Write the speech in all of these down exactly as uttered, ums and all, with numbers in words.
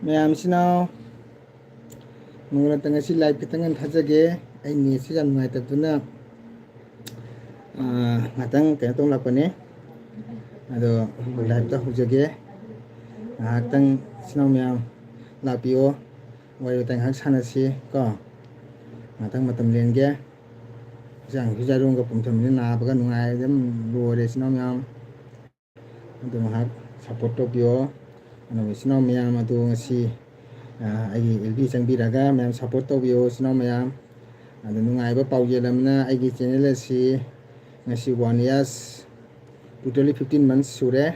ꯃꯌꯥꯝ ꯏꯆꯤꯟ ꯏꯅꯥꯎ, ꯅꯣꯡꯂꯛꯇ ꯉꯁꯤ live ꯈꯤꯇꯪ ꯉꯟꯅ ꯊꯥꯖꯒꯦ꯫ ꯑꯩ netꯁꯦ ꯌꯥꯝ ꯅꯨꯡꯉꯥꯏꯇꯕꯗꯨꯅ, ꯑꯥ, ꯉꯥꯛꯇꯪ ꯀꯩꯅꯣ ꯇꯧ ꯂꯥꯛꯄꯅꯦ꯫ ꯑꯗꯣ liveꯇ ꯍꯧꯖꯒꯦ꯫ ꯉꯥꯏꯍꯥꯛꯇꯪ ꯏꯆꯤꯟ ꯏꯅꯥꯎ ꯃꯌꯥꯝ ꯂꯥꯛꯄꯤꯌꯣ꯫ ꯋꯥꯔꯤ ꯋꯥꯇꯥꯏ ꯉꯥꯏꯍꯥꯛ ꯁꯥꯟꯅꯁꯤ ꯀꯣ꯫ ꯉꯥꯏꯍꯥꯛꯇꯪ ꯃꯇꯝ ꯂꯦꯟꯒꯦ꯫ ꯍꯛꯆꯥꯡ ꯐꯤꯖꯥꯔꯣꯡꯒ ꯄꯨꯝꯊꯝꯕꯅ ꯅꯥꯕꯒ ꯅꯨꯡꯉꯥꯏ ꯑꯗꯨꯝ ꯂꯣꯏꯔꯦ ꯏꯆꯤꯟ ꯏꯅꯥꯎ ꯃꯌꯥꯝ꯫ ꯑꯗꯨ ꯉꯥꯏꯍꯥꯛ support ꯇꯧꯕꯤꯌꯣ꯫ ꯑꯗꯨꯒ ꯏꯆꯤꯟ ꯏꯅꯥꯎ ꯃꯌꯥꯝ ꯑꯗꯨ ꯉꯁꯤ, ꯑ, ꯑꯩꯒꯤ F B ꯆꯪꯕꯤꯔꯒ ꯃꯌꯥꯝ support ꯇꯧꯕꯤꯌꯣ ꯏꯆꯤꯟ ꯏꯅꯥꯎ ꯃꯌꯥꯝ꯫ ꯑꯗꯨ ꯅꯨꯡꯉꯥꯏꯕ ꯄꯥꯎꯖꯦꯜ ꯑꯃꯅ ꯑꯩꯒꯤ channel ꯑꯁꯤ ꯉꯁꯤ one years, totally fifteen months ꯁꯨꯔꯦ꯫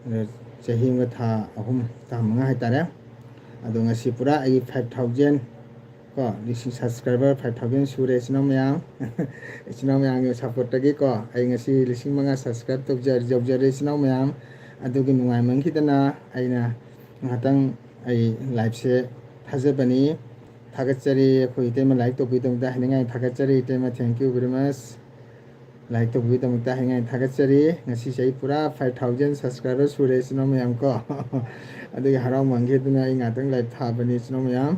ꯑꯗꯣ ꯆꯍꯤ ꯑꯃꯒ ꯊꯥ ꯑꯍꯨꯝ, ꯊꯥ ꯃꯉꯥ ꯍꯥꯏꯇꯥꯔꯦ꯫ ꯑꯗꯣ ꯉꯁꯤ ꯄꯨꯔꯥ ꯑꯩꯒꯤ five thousand ꯀꯣ, ꯂꯤꯁꯤꯡ subscriber five thousand ꯁꯨꯔꯦ ꯏꯆꯤꯟ ꯏꯅꯥꯎ ꯃꯌꯥꯝ꯫ ꯏꯆꯤꯟ ꯏꯅꯥꯎ ꯃꯌꯥꯝꯒꯤ supportꯇꯒꯤꯀꯣ ꯑꯩ ꯉꯁꯤ ꯂꯤꯁꯤꯡ ꯃꯉꯥ subscribe ꯇꯧꯖ-, ꯌꯧꯖꯔꯦ ꯏꯆꯤꯟ ꯏꯅꯥꯎ ꯃꯌꯥꯝ꯫ ꯑꯗꯨꯒꯤ ꯅꯨꯡꯉꯥꯏꯃꯟꯈꯤꯗꯅ ꯑꯩꯅ ꯉꯥꯏꯍꯥꯛꯇꯪ ꯑꯩ liveꯁꯦ ꯊꯥꯖꯕꯅꯤ꯫ ꯊꯥꯒꯠꯆꯔꯤ ꯑꯩꯈꯣꯏ ꯏꯇꯩꯃ like ꯇꯧꯕꯤꯗꯃꯛꯇ ꯍꯥꯏꯅꯤꯡꯉꯥꯏ ꯊꯥꯒꯠꯆꯔꯤ ꯏꯇꯩꯃ, thank you very much꯫ Like ꯇꯧꯕꯤꯕꯒꯤꯗꯃꯛꯇ ꯍꯥꯏꯅꯤꯡꯉꯥꯏ ꯊꯥꯒꯠꯆꯔꯤ꯫ ꯉꯁꯤꯁꯦ ꯑꯩ ꯄꯨꯔꯥ five thousand subscriber ꯁꯨꯔꯦ ꯏꯆꯤꯟ ꯏꯅꯥꯎ ꯃꯌꯥꯝ ꯀꯣ꯫ ꯑꯗꯨꯒꯤ ꯍꯔꯥꯎꯃꯟꯈꯤꯗꯅ ꯑꯩ ꯉꯥꯛꯇꯪ live ꯊꯥꯕꯅꯤ ꯏꯆꯤꯟ ꯏꯅꯥꯎ ꯃꯌꯥꯝ꯫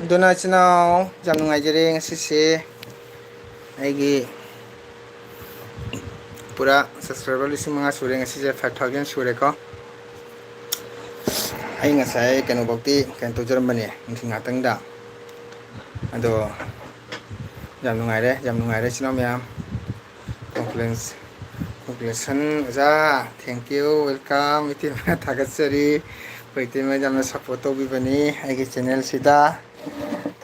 ꯑꯗꯨꯅ ꯏꯆꯤꯟ ꯏꯅꯥꯎ ꯌꯥꯝ ꯅꯨꯡꯉꯥꯏꯖꯔꯦ ꯉꯁꯤꯁꯦ꯫ ꯑꯩꯒꯤ ꯄꯨꯔꯥ subscriber ꯂꯤꯁꯤꯡ ꯃꯉꯥ ꯁꯨꯔꯦ, ꯉꯁꯤꯁꯦ five thousand ꯁꯨꯔꯦꯀꯣ꯫ ꯑꯩ ꯉꯁꯥꯏ ꯀꯩꯅꯣꯐꯧꯗꯤ ꯀꯩꯅꯣ ꯇꯧꯖꯔꯝꯕꯅꯦ ꯅꯨꯡꯊꯤꯜ ꯉꯥꯛꯇꯪꯗ꯫ ꯑꯗꯣ ꯌꯥꯝ ꯅꯨꯡꯉꯥꯏꯔꯦ, ꯌꯥꯝ ꯅꯨꯡꯉꯥꯏꯔꯦ ꯏꯆꯤꯟ ꯏꯅꯥꯎ ꯃꯌꯥꯝ꯫ Congratulations, congratulations ꯑꯣꯖꯥ, thank you, welcome, ꯏꯇꯩꯃ ꯊꯥꯒꯠꯆꯔꯤ꯫ ꯑꯩꯈꯣꯏ ꯏꯇꯩꯃ ꯌꯥꯝꯅ ꯁꯞꯄꯣꯔꯠ ꯇꯧꯕꯤꯕꯅꯤ ꯑꯩꯒꯤ ꯆꯦꯅꯦꯜꯁꯤꯗ꯫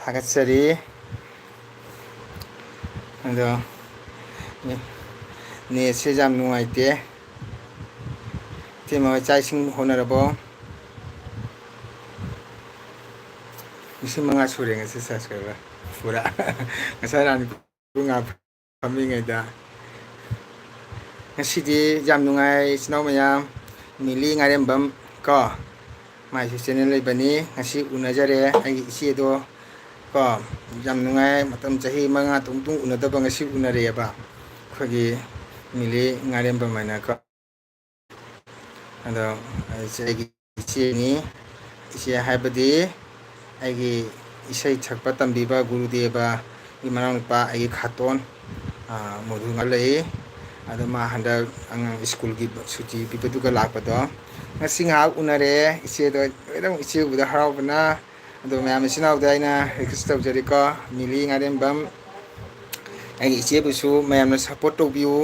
ꯊꯥꯒꯠꯆꯔꯤ꯫ ꯑꯗꯣ ꯅꯦꯠꯁꯦ ꯌꯥꯝ ꯅꯨꯡꯉꯥꯏꯇꯦ꯫ ꯏꯇꯩꯃ ꯍꯣꯏ ꯆꯥꯛ ꯏꯁꯤꯡ ꯍꯣꯠꯅꯔꯕꯣ? ꯂꯤꯁꯤꯡ ꯃꯉꯥ ꯁꯨꯔꯦ ꯉꯁꯤ ꯁꯕꯁꯀ꯭ꯔꯥꯏꯕꯔ ꯄꯨꯔꯥ꯫ ꯉꯁꯥꯏ ꯔꯥꯅꯤ ꯉꯥ ꯐꯝꯃꯤꯉꯩꯗ꯫ ꯉꯁꯤꯗꯤ ꯌꯥꯝ ꯅꯨꯡꯉꯥꯏ, ꯏꯆꯤꯟ ꯏꯅꯥꯎ ꯃꯌꯥꯝ, ꯃꯤꯂꯤ ꯉꯥꯔꯦꯝꯕꯝ ꯀꯣ, ꯃꯥꯏꯁꯨ ꯆꯦꯅꯦꯜ ꯂꯩꯕꯅꯤ꯫ ꯉꯁꯤ ꯎꯅꯖꯔꯦ ꯑꯩꯒꯤ ꯏꯆꯦꯗꯣ ꯀꯣ꯫ ꯌꯥꯝ ꯅꯨꯡꯉꯥꯏ, ꯃꯇꯝ ꯆꯍꯤ ꯃꯉꯥ ꯇꯔꯨꯛ ꯃꯇꯨꯡ ꯎꯅꯗꯕ ꯉꯁꯤ ꯎꯅꯔꯦꯕ ꯑꯩꯈꯣꯏꯒꯤ ꯃꯤꯂꯤ ꯉꯥꯔꯦꯝꯕꯝ ꯍꯥꯏꯅ ꯀꯣ꯫ ꯑꯗꯣ ꯑꯩꯁꯦ ꯑꯩꯒꯤ ꯏꯆꯦꯅꯤ꯫ ꯏꯆꯦ ꯍꯥꯏꯕꯗꯤ ꯑꯩꯒꯤ ꯏꯁꯩ ꯁꯛꯄ ꯇꯝꯕꯤꯕ ꯒꯨꯔꯨꯗꯦꯕꯒꯤ ꯃꯅꯥꯎꯅꯨꯄꯥ ꯑꯩꯒꯤ ꯈꯥꯇꯣꯟ, ꯑ, ꯃꯣꯙꯨ ꯂꯩ꯫ ꯑꯗꯣ ꯃꯥ ꯍꯟꯗꯛ ꯑꯉꯥꯡ ꯁ꯭ꯀꯨꯜꯒꯤ ꯁꯨꯇꯤ ꯄꯤꯕꯗꯨꯒ ꯂꯥꯛꯄꯗꯣ ꯉꯁꯤ ꯉꯥꯏꯍꯥꯛ ꯎꯅꯔꯦ꯫ ꯏꯆꯦꯗꯣ ꯂꯣꯏꯅꯃꯛ ꯏꯆꯦ ꯎꯕꯗ ꯍꯔꯥꯎꯕꯅ꯫ ꯑꯗꯣ ꯃꯌꯥꯝ ꯏꯆꯤꯟ ꯏꯅꯥꯎꯗ ꯑꯩꯅ ꯔꯤꯀ꯭ꯋꯦꯁ ꯇꯧꯖꯔꯤꯀꯣ, ꯃꯤꯂꯤ ꯉꯥꯔꯦꯝꯕꯝ, ꯑꯩꯒꯤ ꯏꯆꯦꯕꯨꯁꯨ ꯃꯌꯥꯝꯅ ꯁꯞꯄꯣꯔꯠ ꯇꯧꯕꯤꯌꯨ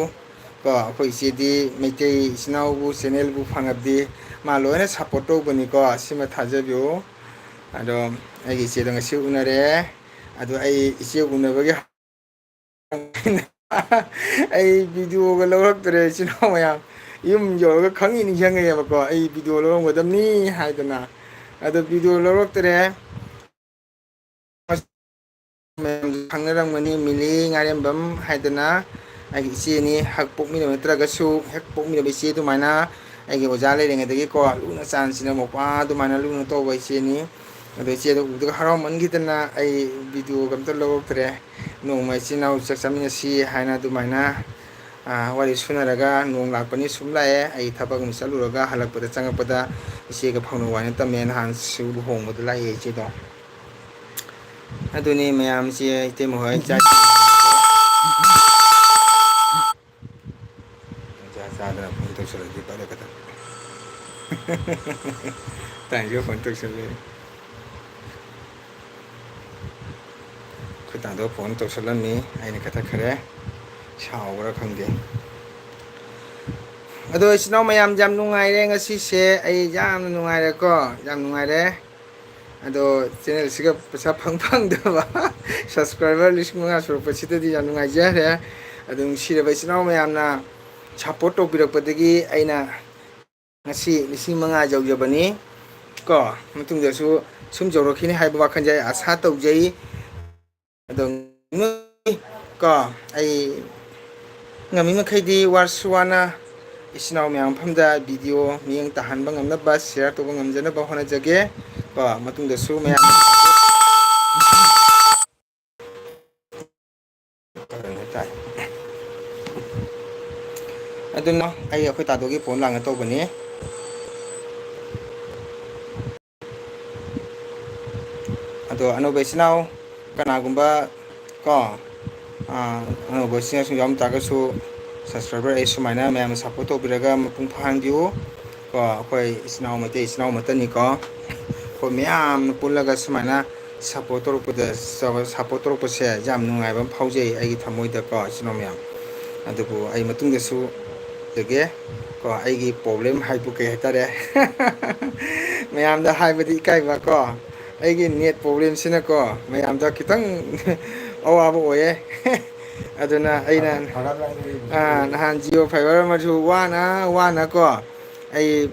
ꯀꯣ꯫ ꯑꯩꯈꯣꯏ ꯏꯆꯦꯗꯤ ꯃꯩꯇꯩ ꯏꯆꯤꯟ ꯏꯅꯥꯎꯕꯨ ꯆꯦꯅꯦꯜꯕꯨ ꯐꯪꯉꯕꯗꯤ ꯃꯥ ꯂꯣꯏꯅ ꯁꯞꯄꯣꯔꯠ ꯇꯧꯕꯅꯤꯀꯣ, ꯁꯤꯃ ꯊꯥꯖꯕꯤꯌꯨ꯫ ꯑꯗꯣ ꯑꯩꯒꯤ ꯏꯆꯦꯗꯣ ꯉꯁꯤ ꯎꯅꯔꯦ꯫ ꯑꯗꯣ ꯑꯩ ꯏꯆꯦ ꯎꯅꯕꯒꯤ ꯑꯩ ꯚꯤꯗꯤꯑꯣꯒ ꯂꯧꯔꯛꯇ꯭ꯔꯦ, ꯏꯆꯤꯟ ꯏꯅꯥꯎ ꯃꯌꯥꯝ꯫ ꯌꯨꯝ ꯌꯧꯔꯒ ꯈꯪꯉꯤ ꯅꯤꯡꯁꯤꯡꯉꯛꯑꯦꯕꯀꯣ, ꯑꯩ ꯚꯤꯗꯤꯑꯣ ꯂꯧꯔꯝꯒꯗꯕꯅꯤ ꯍꯥꯏꯗꯅ꯫ ꯑꯗꯣ ꯚꯤꯗꯤꯑꯣ ꯂꯧꯔꯛꯇ꯭ꯔꯦ꯫ ꯃꯌꯥꯝꯁꯨ ꯈꯪꯅꯔꯝꯒꯅꯤ, ꯃꯤꯂꯤ ꯉꯥꯔꯦꯝꯕꯝ ꯍꯥꯏꯗꯅ ꯑꯩꯒꯤ ꯏꯆꯦꯅꯤ꯫ ꯍꯛ ꯄꯣꯛꯃꯤꯟꯅꯕ ꯅꯠꯇ꯭ꯔꯒꯁꯨ ꯍꯦꯛ ꯄꯣꯛꯃꯤꯟꯅꯕ ꯏꯆꯦ ꯑꯗꯨꯃꯥꯏꯅ ꯑꯩꯒꯤ ꯑꯣꯖꯥ ꯂꯩꯔꯤꯉꯩꯗꯒꯤꯀꯣ ꯂꯨꯅ ꯆꯥꯟꯅ ꯆꯤꯟꯅꯕ ꯃꯧꯄ꯭ꯋꯥ ꯑꯗꯨꯃꯥꯏꯅ ꯂꯨꯅ ꯇꯧꯕ ꯏꯆꯦꯅꯤ꯫ ꯑꯗꯣ ꯏꯆꯦꯗꯣ ꯎꯕꯗꯒ ꯍꯔꯥꯎꯃꯟꯈꯤꯗꯅ ꯑꯩ ꯚꯤꯗꯤꯑꯣꯒ ꯑꯝꯇ ꯂꯧꯔꯛꯇ꯭ꯔꯦ꯫ ꯅꯣꯡꯃ ꯏꯆꯤꯟ ꯏꯅꯥꯎ ꯆꯥꯛ ꯆꯥꯃꯤꯟꯅꯁꯤ ꯍꯥꯏꯅ ꯑꯗꯨꯃꯥꯏꯅ, ꯑ, ꯋꯥꯔꯤ ꯁꯨꯅꯔꯒ ꯅꯣꯡ ꯂꯥꯛꯄꯅꯤ ꯁꯨꯝ ꯂꯥꯛꯑꯦ꯫ ꯑꯩ ꯊꯕꯛ ꯑꯃ ꯆꯠꯂꯨꯔꯒ ꯍꯜꯂꯛꯄꯗ ꯆꯪꯉꯛꯄꯗ ꯏꯆꯦꯒ ꯐꯥꯎꯅꯧ ꯍꯥꯏꯅ ꯇꯝꯃꯦ꯫ ꯅꯍꯥꯟꯁꯨ ꯂꯨꯍꯣꯡꯕꯗ ꯂꯥꯛꯑꯦ ꯏꯆꯦꯗꯣ꯫ ꯑꯗꯨꯅꯤ ꯃꯌꯥꯝꯁꯦ, ꯏꯇꯩꯃ ꯍꯣꯏ ꯆꯥꯛ ꯆꯥ ꯆꯥꯗꯅ ꯐꯣꯟ ꯇꯧꯁꯜꯂꯛꯑꯗꯤ ꯐꯔꯦ ꯈꯛꯇ꯫ ꯇꯥꯏꯁꯨ ꯐꯣꯟ ꯇꯧꯁꯜꯂꯦ꯫ ꯑꯩꯈꯣꯏ ꯇꯥꯗꯣ ꯐꯣꯟ ꯇꯧꯁꯜꯂꯝꯃꯤ, ꯑꯩꯅ ꯀꯛꯊꯠꯈ꯭ꯔꯦ꯫ ꯁꯥꯎꯕ꯭ꯔꯥ ꯈꯪꯗꯦ꯫ ꯑꯗꯣ ꯏꯆꯤꯟ ꯏꯅꯥꯎ ꯃꯌꯥꯝ, ꯌꯥꯝ ꯅꯨꯡꯉꯥꯏꯔꯦ ꯉꯁꯤꯁꯦ, ꯑꯩ ꯌꯥꯝꯅ ꯅꯨꯡꯉꯥꯏꯔꯦꯀꯣ, ꯌꯥꯝ ꯅꯨꯡꯉꯥꯏꯔꯦ꯫ ꯑꯗꯣ ꯆꯦꯅꯦꯜꯁꯤꯒ ꯄꯩꯁꯥ ꯐꯪ ꯐꯪꯗꯕ, ꯁꯕꯁꯀ꯭ꯔꯥꯏꯕꯔ ꯂꯤꯁꯤꯡ ꯃꯉꯥ ꯁꯨꯔꯛꯄꯁꯤꯗꯗꯤ ꯌꯥꯝ ꯅꯨꯡꯉꯥꯏꯖꯔꯦ꯫ ꯑꯗꯣ ꯅꯨꯡꯁꯤꯔꯕ ꯏꯆꯤꯟ ꯏꯅꯥꯎ ꯃꯌꯥꯝꯅ ꯁꯞꯄꯣꯔꯠ ꯇꯧꯕꯤꯔꯛꯄꯗꯒꯤ ꯑꯩꯅ ꯉꯁꯤ ꯂꯤꯁꯤꯡ ꯃꯉꯥ ꯌꯧꯖꯕꯅꯤ ꯀꯣ꯫ ꯃꯇꯨꯡꯗꯁꯨ ꯁꯨꯝ ꯌꯧꯔꯛꯈꯤꯅꯤ ꯍꯥꯏꯕ ꯋꯥꯈꯜꯁꯦ ꯑꯩ ꯑꯁꯥ ꯇꯧꯖꯩ꯫ ꯑꯗꯣ ꯅꯣꯏ ꯀꯣ, ꯑꯩ ꯉꯝꯃꯤ ꯃꯈꯩꯗꯤ ꯋꯥꯔꯁꯨ ꯋꯥꯅ ꯏꯆꯤꯟ ꯏꯅꯥꯎ ꯃꯌꯥꯝ ꯃꯐꯝꯗ ꯚꯤꯗꯤꯑꯣ ꯃꯤꯠꯌꯦꯡ ꯇꯥꯍꯟꯕ ꯉꯝꯅꯕ, ꯁꯤꯌꯥꯔ ꯇꯧꯕ ꯉꯝꯖꯅꯕ ꯍꯣꯠꯅꯖꯒꯦ ꯀꯣ꯫ ꯃꯇꯨꯡꯗꯁꯨ ꯃꯌꯥꯝ ꯍꯥꯏꯇꯥꯔꯦ꯫ ꯑꯗꯨꯅ ꯑꯩ ꯑꯩꯈꯣꯏ ꯇꯥꯗꯣꯒꯤ ꯐꯣꯟ ꯂꯥꯡꯉ ꯇꯧꯕꯅꯤ꯫ ꯑꯗꯣ ꯑꯅꯧꯕ ꯏꯆꯤꯟ ꯏꯅꯥꯎ ꯀꯅꯥꯒꯨꯝꯕ ꯀꯣ, ꯑꯥ, ꯑꯅꯧꯕ ꯏꯆꯤꯟ ꯏꯅꯥꯎꯁꯤꯡ ꯌꯥꯎꯔꯝ ꯇꯥꯔꯒꯁꯨ, ꯁꯕꯁꯀ꯭ꯔꯥꯏꯕꯔ ꯑꯩ ꯁꯨꯃꯥꯏꯅ ꯃꯌꯥꯝꯅ ꯁꯞꯄꯣꯔꯠ ꯇꯧꯕꯤꯔꯒ ꯃꯄꯨꯡ ꯐꯥꯍꯟꯕꯤꯌꯨ ꯀꯣ꯫ ꯑꯩꯈꯣꯏ ꯏꯆꯤꯟ ꯏꯅꯥꯎ, ꯃꯩꯇꯩ ꯏꯆꯤꯟ ꯏꯅꯥꯎ ꯑꯃꯠꯇꯅꯤꯀꯣ꯫ ꯑꯩꯈꯣꯏ ꯃꯌꯥꯝ ꯄꯨꯜꯂꯒ ꯁꯨꯃꯥꯏꯅ ꯁꯞꯄꯣꯔꯠ ꯇꯧꯔꯛꯄꯗ, ꯁꯞꯄꯣꯔꯠ ꯇꯧꯔꯛꯄꯁꯦ ꯌꯥꯝ ꯅꯨꯡꯉꯥꯏꯕ ꯑꯃ ꯐꯥꯎꯖꯩ ꯑꯩꯒꯤ ꯊꯃꯣꯏꯗꯀꯣ, ꯏꯆꯤꯟ ꯏꯅꯥꯎ ꯃꯌꯥꯝ꯫ ꯑꯗꯨꯕꯨ ꯑꯩ ꯃꯇꯨꯡꯗꯁꯨ ꯇꯧꯖꯒꯦ ꯀꯣ꯫ ꯑꯩꯒꯤ ꯄ꯭ꯔꯣꯕ꯭ꯂꯦꯝ ꯍꯥꯏꯕꯨ ꯀꯩ ꯍꯥꯏꯇꯥꯔꯦ? ꯃꯌꯥꯝꯗ ꯍꯥꯏꯕꯗꯤ ꯏꯀꯥꯏꯕ ꯀꯣ, ꯑꯩꯒꯤ ꯅꯦꯠ ꯄ꯭ꯔꯣꯕ꯭ꯂꯦꯝꯁꯤꯅꯀꯣ ꯃꯌꯥꯝꯗ ꯈꯤꯇꯪ ꯑꯋꯥꯕ ꯑꯣꯏꯌꯦ꯫ ꯑꯗꯨꯅ ꯑꯩꯅ, ꯑꯥ, ꯅꯍꯥꯟ ꯖꯤꯑꯣ ꯐꯥꯏꯕꯔ ꯑꯃꯁꯨ ꯋꯥꯅ ꯋꯥꯅ ꯀꯣ ꯑꯩ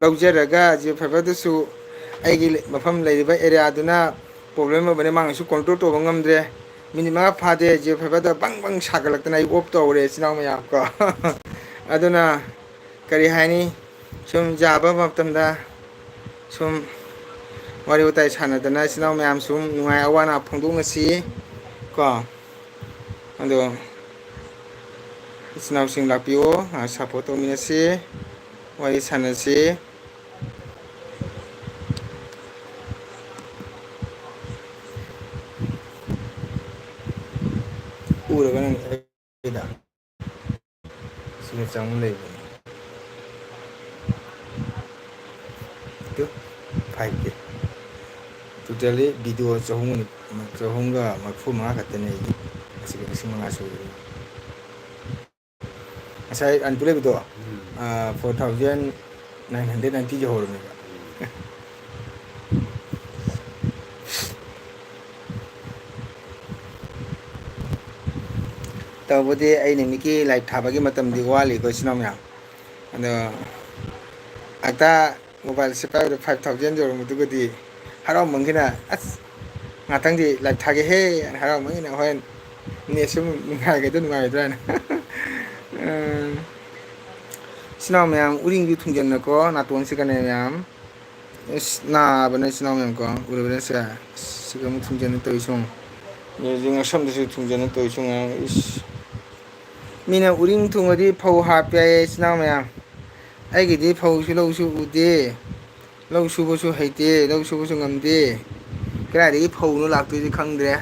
ꯂꯧꯖꯔꯒ, ꯖꯤꯑꯣ ꯐꯥꯏꯕꯔꯗꯨꯁꯨ ꯑꯩꯒꯤ ꯃꯐꯝ ꯂꯩꯔꯤꯕ ꯑꯦꯔꯤꯌꯥꯗꯨꯅ ꯄ꯭ꯔꯣꯕ꯭ꯂꯦꯝ ꯑꯣꯏꯕꯅ ꯃꯥꯅꯁꯨ ꯀꯣꯟꯇ꯭ꯔꯣꯜ ꯇꯧꯕ ꯉꯝꯗ꯭ꯔꯦ꯫ ꯃꯤꯅꯤꯠ ꯃꯉꯥ ꯐꯥꯗꯦ, ꯖꯤꯑꯣ ꯐꯥꯏꯕꯔꯗ ꯕꯪ ꯕꯪ ꯁꯥꯒꯠꯂꯛꯇꯅ ꯑꯩ ꯑꯣꯐ ꯇꯧꯔꯦ, ꯏꯆꯤꯟ ꯏꯅꯥꯎ ꯃꯌꯥꯝ ꯀꯣ꯫ ꯑꯗꯨꯅ ꯀꯔꯤ ꯍꯥꯏꯅꯤ, ꯁꯨꯝ ꯌꯥꯕ ꯃꯇꯝꯗ ꯁꯨꯝ ꯋꯥꯔꯤ ꯋꯥꯇꯥꯏ ꯁꯥꯟꯅꯗꯅ ꯏꯆꯤꯟ ꯏꯅꯥꯎ ꯃꯌꯥꯝ ꯁꯨꯝ ꯅꯨꯡꯉꯥꯏ ꯑꯋꯥ ꯑꯅꯥ ꯐꯣꯡꯗꯣꯛꯅꯁꯤ ꯀꯣ꯫ ꯑꯗꯣ ꯏꯆꯤꯟ ꯏꯅꯥꯎꯁꯤꯡ ꯂꯥꯛꯄꯤꯌꯣ, ꯉꯥꯏꯍꯥꯛ ꯁꯞꯄꯣꯔꯠ ꯇꯧꯃꯤꯟꯅꯁꯤ, ꯋꯥꯔꯤ ꯁꯥꯟꯅꯁꯤ꯫ ꯎꯔꯕ ꯅꯪ ꯑꯩꯗ? ꯁꯤꯅ ꯆꯪ ꯂꯩꯕꯅꯤ꯫ ꯇꯨ, ꯐꯥꯏꯚ ꯀꯦ꯫ ꯇꯣꯇꯦꯜꯂꯤ ꯚꯤꯗꯤꯑꯣ ꯆꯍꯨꯝ, ꯆꯍꯨꯝꯒ ꯃꯔꯤꯐꯨ ꯃꯉꯥ ꯈꯛꯇꯅꯦ ꯑꯩꯒꯤ꯫ ꯑꯁꯤꯒ ꯂꯤꯁꯤꯡ ꯃꯉꯥ ꯁꯨꯗꯣꯏꯅꯤ꯫ ꯉꯁꯥꯏ ꯑꯟꯇꯨ ꯂꯩꯕꯗꯣ, ꯎꯝ꯫ ꯑꯥ, four thousand nine hundred ninety ꯌꯧꯍꯧꯔꯕꯅꯦꯕ꯫ ꯇꯧꯕꯗꯤ ꯑꯩ ꯅꯨꯃꯤꯠꯀꯤ live ꯊꯥꯕꯒꯤ ꯃꯇꯝꯗꯤ ꯋꯥꯠꯂꯤꯀꯣ, ꯏꯆꯤꯟ ꯏꯅꯥꯎ ꯃꯌꯥꯝ꯫ ꯑꯗꯣ ꯑꯇꯥ mobileꯁꯦ ꯄꯥꯏꯕꯗ five thousand ꯌꯧꯔꯝꯕꯗꯨꯒꯗꯤ ꯍꯔꯥꯎꯃꯟꯒꯤꯅ, "ꯑꯁ, ꯉꯥꯛꯇꯪꯗꯤ live ꯊꯥꯒꯦꯍꯦ" ꯍꯥꯏꯅ ꯍꯔꯥꯎꯃꯟꯒꯤꯅ ꯍꯣꯔꯦꯟ netꯁꯨ ꯅꯨꯡꯉꯥꯏꯒꯗ꯭ꯔꯥ ꯅꯨꯡꯉꯥꯏꯔꯣꯏꯗ꯭ꯔꯥ ꯍꯥꯏꯅ꯫ ꯎꯝ꯫ ꯏꯆꯤꯟ ꯏꯅꯥꯎ ꯃꯌꯥꯝ, ꯎꯔꯤꯡꯁꯨ ꯊꯨꯡꯖꯟꯅꯀꯣ, ꯅꯥꯇꯣꯟꯁꯤꯒꯅꯦ ꯃꯌꯥꯝ꯫ ꯏꯁ, ꯅꯥꯕꯅ ꯏꯆꯤꯟ ꯏꯅꯥꯎ ꯃꯌꯥꯝ ꯀꯣ, ꯎꯔꯕꯅ ꯁꯦ꯫ ꯁꯤꯒ ꯑꯃꯨꯛ ꯊꯨꯡꯖꯟꯅ ꯇꯧꯔꯤ ꯁꯣꯝ꯫ ꯍꯧꯖꯤꯛ ꯉꯛꯁꯝꯗꯁꯨ ꯊꯨꯡꯖꯟꯅ ꯇꯧꯔꯤ ꯁꯣꯝ꯫ ꯏꯁ꯫ ꯃꯤꯅ ꯎꯔꯤꯡ ꯊꯨꯡꯉꯗꯤ ꯐꯧ ꯍꯥꯞꯄꯦ ꯍꯥꯏꯌꯦ, ꯏꯆꯤꯟ ꯏꯅꯥꯎ ꯃꯌꯥꯝ꯫ ꯑꯩꯒꯤꯗꯤ ꯐꯧꯁꯨ ꯂꯧꯁꯨ ꯎꯗꯦ꯫ ꯂꯧ ꯁꯨꯕꯁꯨ ꯍꯩꯇꯦ, ꯂꯧ ꯁꯨꯕꯁꯨ ꯉꯝꯗꯦ꯫ ꯀꯗꯥꯏꯗꯒꯤ ꯐꯧꯅꯣ ꯂꯥꯛꯇꯣꯏꯁꯦ ꯈꯪꯗ꯭ꯔꯦ꯫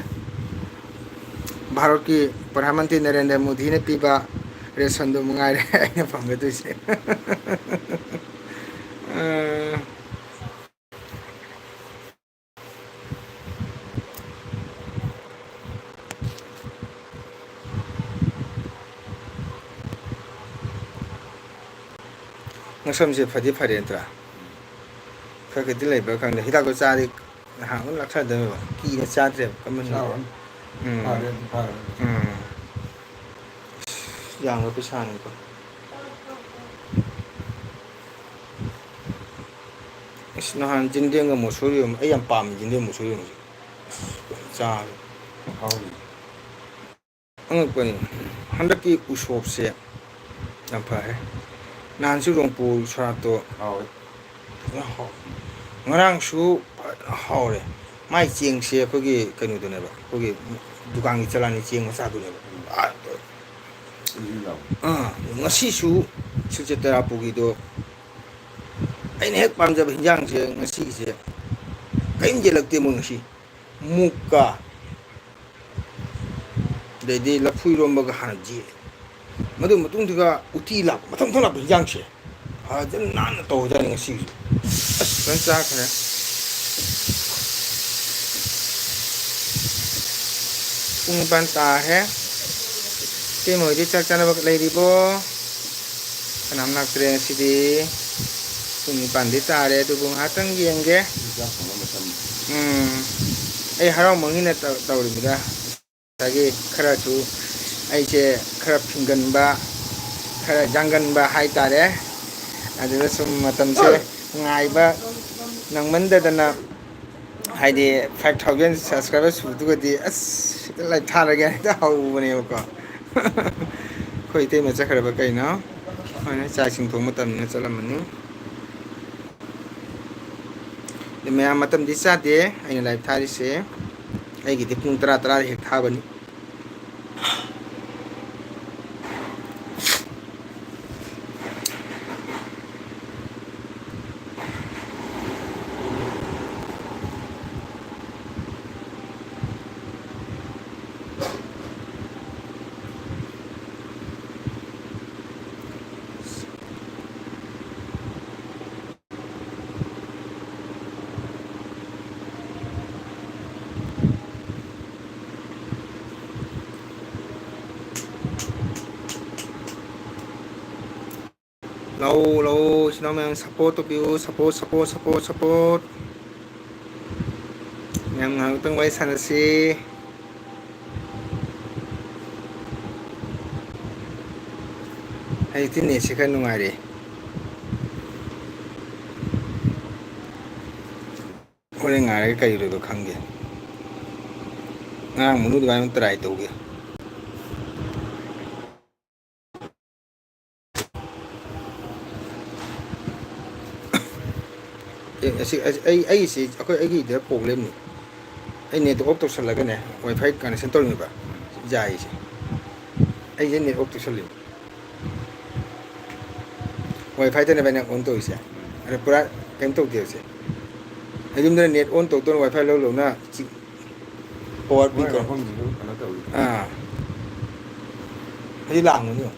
ꯚꯥꯔꯠꯀꯤ ꯄ꯭ꯔꯙꯥꯟ ꯃꯟꯇ꯭ꯔꯤ ꯅꯔꯦꯟꯗ꯭ꯔ ꯃꯣꯗꯤꯅ ꯄꯤꯕ ꯔꯦꯁꯟꯗꯣ ꯃꯉꯥꯏꯔꯦ ꯑꯩꯅ ꯐꯪꯒꯗꯣꯏꯁꯦ꯫ ꯑ, ꯉꯛꯁꯝꯁꯦ ꯐꯗꯤ ꯐꯔꯦ ꯅꯠꯇ꯭ꯔꯥ? ꯈꯔ ꯈꯗꯤ ꯂꯩꯕ꯭ꯔꯥ ꯈꯪꯗꯦ꯫ ꯍꯤꯗꯥꯛꯇꯣ ꯆꯥꯔꯗꯤ ꯅꯍꯥꯟ ꯑꯃ ꯂꯥꯛꯊꯗꯣꯏꯅꯦꯕ꯫ ꯀꯤꯅ ꯆꯥꯗ꯭ꯔꯦꯕ ꯀꯃꯟꯗꯨꯗ꯫ ꯆꯥꯔꯨꯔꯅꯨ꯫ ꯎꯝ꯫ ꯐꯔꯦ ꯑꯗꯨ ꯐꯔꯦ꯫ ꯎꯝ꯫ ꯌꯥꯝꯕ ꯄꯩꯁꯥꯅꯤꯀꯣ꯫ ꯑꯁ, ꯅꯍꯥꯟ ꯌꯦꯟꯗꯦꯝꯒ ꯃꯨꯁꯣꯔꯤ ꯑꯃ, ꯑꯩ ꯌꯥꯝ ꯄꯥꯝꯃꯤ ꯌꯦꯟꯗꯦꯝ ꯃꯨꯁꯣꯔꯤ ꯑꯃꯁꯦ꯫ ꯑꯁ, ꯐꯖꯅ ꯆꯥꯔꯦ꯫ ꯍꯥꯎꯅꯤ꯫ ꯑꯉꯛꯄꯅꯤ꯫ ꯍꯟꯗꯛꯀꯤ ꯎꯁꯣꯞꯁꯦ ꯌꯥꯝ ꯐꯔꯦ꯫ ꯅꯍꯥꯟꯁꯨ ꯔꯣꯡꯄꯨꯔ ꯁꯣꯔꯥꯠꯇꯣ ꯍꯥꯎꯋꯦ꯫ ꯐꯖꯅ ꯍꯥꯎ-, ꯉꯔꯥꯡꯁꯨ ꯐꯖꯅ ꯍꯥꯎꯔꯦ꯫ ꯃꯥꯏ ꯆꯦꯡꯁꯦ ꯑꯩꯈꯣꯏꯒꯤ ꯀꯩꯅꯣꯗꯨꯅꯦꯕ, ꯑꯩꯈꯣꯏꯒꯤ ꯗꯨꯀꯥꯟꯒꯤ ꯆꯂꯥꯅꯤ ꯆꯦꯡ ꯃꯆꯥꯗꯨꯅꯦꯕ꯫ ꯎꯝ꯫ ꯏꯁꯤꯡ ꯌꯥꯎꯕ꯫ ꯑꯥ, ꯉꯁꯤꯁꯨ ꯁꯤꯜꯆꯔ ꯇꯔꯥꯄꯨꯒꯤꯗꯣ ꯑꯩꯅ ꯍꯦꯛ ꯄꯥꯝꯖꯕ ꯍꯤꯟꯖꯥꯡꯁꯦ ꯉꯁꯤꯒꯤꯁꯦ ꯀꯔꯤꯝ ꯌꯦꯜꯂꯛꯇꯦ ꯃꯣꯏ ꯉꯁꯤ꯫ ꯃꯨꯛꯀ ꯑꯗꯩꯗꯤ ꯂꯐꯨ ꯏꯔꯣꯝꯕꯒ ꯍꯥꯟꯅ ꯌꯦꯜꯂꯦ꯫ ꯃꯗꯨ ꯃꯇꯨꯡꯗꯨꯒ ꯎꯇꯤ ꯂꯥꯛꯄ, ꯃꯊꯪ ꯃꯊꯪ ꯂꯥꯛꯄ ꯍꯤꯟꯖꯥꯡꯁꯦ ꯐꯖꯅ ꯅꯥꯟꯅ ꯇꯧꯔꯖꯥꯠꯅꯤ ꯉꯁꯤꯒꯤꯁꯨ꯫ ꯑꯁ, ꯐꯖꯅ ꯆꯥꯈ꯭ꯔꯦ꯫ ꯄꯨꯡ ꯅꯤꯄꯥꯟ ꯇꯥꯈ꯭ꯔꯦ꯫ ꯏꯇꯩꯃ ꯍꯣꯏꯗꯤ ꯆꯥꯛ ꯆꯥꯅꯕ ꯂꯩꯔꯤꯕꯣ? ꯀꯅꯥꯝ ꯂꯥꯛꯇ꯭ꯔꯦ ꯉꯁꯤꯗꯤ꯫ ꯄꯨꯡ ꯅꯤꯄꯥꯟꯗꯤ ꯇꯥꯔꯦ, ꯑꯗꯨꯕꯨ ꯉꯥꯏꯍꯥꯛꯇꯪ ꯌꯦꯡꯒꯦ꯫ ꯆꯥꯛ ꯊꯣꯡꯕ ꯃꯇꯝ꯫ ꯎꯝ꯫ ꯑꯩ ꯍꯔꯥꯎꯃꯟꯒꯤꯅ ꯇꯧ-, ꯇꯧꯔꯤꯕꯅꯤꯗ꯫ ꯉꯁꯥꯏꯒꯤ ꯈꯔꯁꯨ ꯑꯩꯁꯦ ꯈꯔ ꯐꯤꯡꯒꯟꯕ, ꯈꯔ ꯌꯥꯡꯒꯟꯕ ꯍꯥꯏꯇꯥꯔꯦ꯫ ꯑꯗꯨꯗ ꯁꯨꯝ ꯃꯇꯝꯁꯦ ꯉꯥꯏꯕ ꯅꯪꯃꯟꯗꯗꯅ, ꯍꯥꯏꯗꯤ five thousand subscriber ꯁꯨꯗꯨꯒꯗꯤ ꯑꯁ ꯍꯦꯛꯇ live ꯊꯥꯔꯒꯦ ꯍꯦꯛꯇ ꯍꯧꯕꯅꯦꯕꯀꯣ꯫ ꯑꯩꯈꯣꯏ ꯏꯇꯩꯃ ꯆꯠꯈ꯭ꯔꯕ ꯀꯩꯅꯣ? ꯍꯣꯏ, ꯆꯥꯛ ꯏꯁꯤꯡ ꯊꯣꯡ ꯃꯇꯝꯅꯤꯅ ꯆꯠꯂꯝꯃꯅꯤ꯫ ꯑꯗꯨ ꯃꯌꯥꯝ ꯃꯇꯝꯗꯤ ꯆꯥꯗꯦ ꯑꯩꯅ live ꯊꯥꯔꯤꯁꯦ꯫ ꯑꯩꯒꯤꯗꯤ ꯄꯨꯡ ꯇꯔꯥ, ꯇꯔꯥꯗ ꯍꯦꯛ ꯊꯥꯕꯅꯤ꯫ ꯂꯥꯛꯑꯣ, ꯂꯥꯛꯑꯣ, ꯏꯆꯤꯟ ꯏꯅꯥꯎ ꯃꯌꯥꯝ support ꯇꯧꯕꯤꯌꯨ, support, support, support, support꯫ ꯃꯌꯥꯝ ꯉꯥꯏꯍꯥꯛꯇꯪ ꯋꯥꯔꯤ ꯁꯥꯟꯅꯁꯤ꯫ ꯍꯧꯖꯤꯛꯇꯤ netꯁꯦ ꯈꯔ ꯅꯨꯡꯉꯥꯏꯔꯦ꯫ ꯍꯣꯔꯦꯟ ꯉꯥꯏꯔꯒ ꯀꯔꯤ ꯑꯣꯏꯕ ꯈꯪꯗꯦ꯫ ꯉꯔꯥꯡ ꯃꯅꯨꯡ ꯑꯗꯨꯃꯥꯏꯅ try ꯇꯧꯒꯦ꯫ ꯑꯦ, ꯑꯁꯤ, ꯑꯁꯤ, ꯑꯩ, ꯑꯩꯁꯤ, ꯑꯩꯈꯣꯏ, ꯑꯩꯒꯤꯗ problemꯅꯤ꯫ ꯑꯩ net off ꯇꯧꯁꯜꯂꯒꯅꯦ, WiFi connection ꯇꯧꯔꯤꯅꯦꯕ, ꯌꯥꯏꯁꯦ꯫ ꯑꯩꯁꯦ net off ꯇꯧꯁꯜꯂꯤ꯫ WiFiꯗꯅꯦꯕ ꯑꯩꯅ on ꯇꯧꯔꯤꯁꯦ꯫ ꯑꯗ ꯄꯨꯔꯥ ꯀꯩꯝ ꯇꯧꯗꯦꯕꯁꯦ꯫ ꯑꯩ ꯌꯨꯝꯗꯅ net on ꯇꯧꯗꯧꯅ WiFi ꯂꯧ ꯂꯧꯅ ꯆꯤ-, power ꯃꯣꯏ ꯄꯤꯀꯣ꯫ ꯃꯐꯝꯁꯤꯁꯨ ꯀꯩꯅꯣ ꯇꯧꯋꯤ꯫ ꯑꯥ꯫ ꯑꯩ ꯂꯥꯡꯕꯅꯤ ꯌꯦꯡꯉꯣ꯫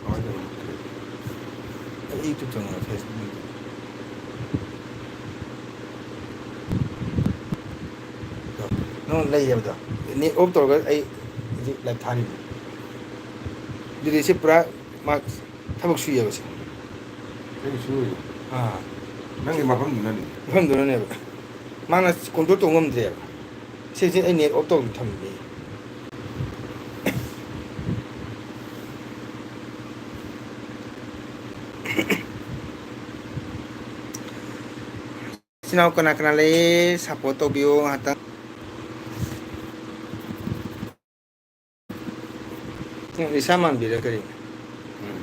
ꯀꯃꯥꯏꯅ ꯇꯧꯔꯤꯅꯣ? ꯑꯩ YouTube ꯆꯪꯉꯛꯑꯣ, Facebook꯫ ꯅꯪ ꯂꯩ ꯍꯥꯏꯕꯗꯣ꯫ Net off ꯇꯧꯔꯒ ꯑꯩ ꯍꯧꯖꯤꯛ live ꯊꯥꯔꯤꯕꯅꯤ꯫ ꯑꯗꯨꯗꯤ ꯁꯤ ꯄꯨꯔꯥ ꯃꯥ ꯊꯕꯛ ꯁꯨꯏꯌꯦꯕ ꯁꯦ꯫ ꯑꯩꯅ ꯁꯨꯔꯤꯁꯦ꯫ ꯑꯥ꯫ ꯅꯪꯒꯤ ꯃꯐꯝꯗꯨꯅꯅꯤ꯫ ꯃꯐꯝꯗꯨꯅꯅꯦꯕ꯫ ꯃꯥꯅ ꯀꯣꯟꯇ꯭ꯔꯣꯜ ꯇꯧ ꯉꯝꯗ꯭ꯔꯦꯕ꯫ ꯁꯤꯁꯦ ꯑꯩ ꯅꯦꯠ ꯑꯣꯐ ꯇꯧꯗꯅ ꯊꯝꯃꯤꯅꯦ꯫ ꯏꯆꯤꯟ ꯏꯅꯥꯎ ꯀꯅꯥ ꯀꯅꯥ ꯂꯩ? ꯁꯞꯄꯣꯔꯠ ꯇꯧꯕꯤꯌꯨ ꯉꯥꯏꯍꯥꯛꯇꯪ꯫ ꯅꯪ ꯅꯤꯁꯥ ꯃꯥꯟꯕꯤꯔ ꯀꯔꯤꯅꯣ? ꯎꯝ꯫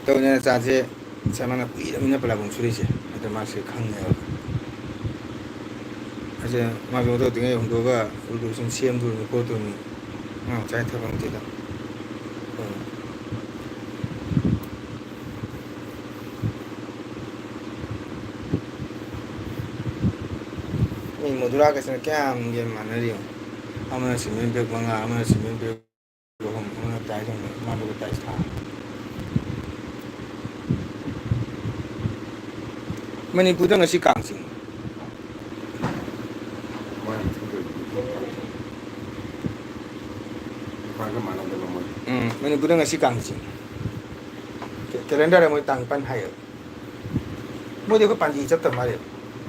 ꯇꯧꯗꯅ ꯆꯥꯁꯦ, ꯆꯥꯃꯅ ꯀꯨꯏꯔꯕꯅꯤꯅ ꯄꯂꯥꯕꯨꯡ ꯁꯨꯔꯤꯁꯦ꯫ ꯑꯗꯣ ꯃꯥꯁꯦ ꯈꯪꯉꯦꯕ꯫ ꯑꯁꯦ ꯃꯥꯁꯨ ꯑꯣꯟꯊꯣꯛꯇ꯭ꯔꯤꯉꯩ ꯍꯨꯟꯗꯣꯛꯑꯒ ꯎꯜꯗꯨ ꯁꯨꯝ ꯁꯦꯝꯗꯣꯔꯤꯕꯅꯤ ꯈꯣꯠꯇꯣꯔꯤꯕꯅꯤ꯫ ꯑꯉꯥꯡ ꯃꯆꯥꯒꯤ ꯊꯕꯛ ꯅꯠꯇꯦꯗ꯫ ꯎꯝ꯫ ꯃꯤ ꯃꯣꯗꯨꯂꯥꯒꯁꯤꯅ ꯀꯌꯥꯝ ꯒꯦꯝ ꯃꯥꯟꯅꯔꯤ ꯌꯦꯡꯉꯨ꯫ ꯑꯃꯅ ꯁꯤꯃꯦꯟ ꯕꯦꯛ ꯃꯉꯥ, ꯑꯃꯅ ꯁꯤꯃꯦꯟ ꯕꯦꯛ ꯑꯍꯨꯝ, ꯑꯃꯅ ꯇꯥꯏꯜꯁ ꯑꯃ, ꯃꯥꯅ ꯇꯥꯏꯜꯁ ꯊꯥ꯫ ꯃꯅꯤꯄꯨꯔꯗ ꯉꯁꯤ ꯀꯥꯡ ꯆꯤꯡꯏ꯫ ꯃꯣꯏꯅ ꯊꯤꯟꯗꯣꯏꯅꯤ꯫ ꯏꯝꯐꯥꯜꯒ ꯃꯥꯟꯅꯗꯕ ꯃꯣꯏ꯫ ꯎꯝ, ꯃꯅꯤꯄꯨꯔꯗ ꯉꯁꯤ ꯀꯥꯡ ꯆꯤꯡꯏ꯫ ꯀꯦ-, ꯀꯦꯂꯦꯟꯗꯔꯗ ꯃꯣꯏ ꯇꯥꯡ ꯅꯤꯄꯥꯟ ꯍꯥꯏꯌꯦꯕ꯫ ꯃꯣꯏꯗꯤ ꯑꯩꯈꯣꯏ ꯄꯥꯟꯖꯤ ꯆꯠꯇꯕ ꯃꯥꯜꯂꯦ꯫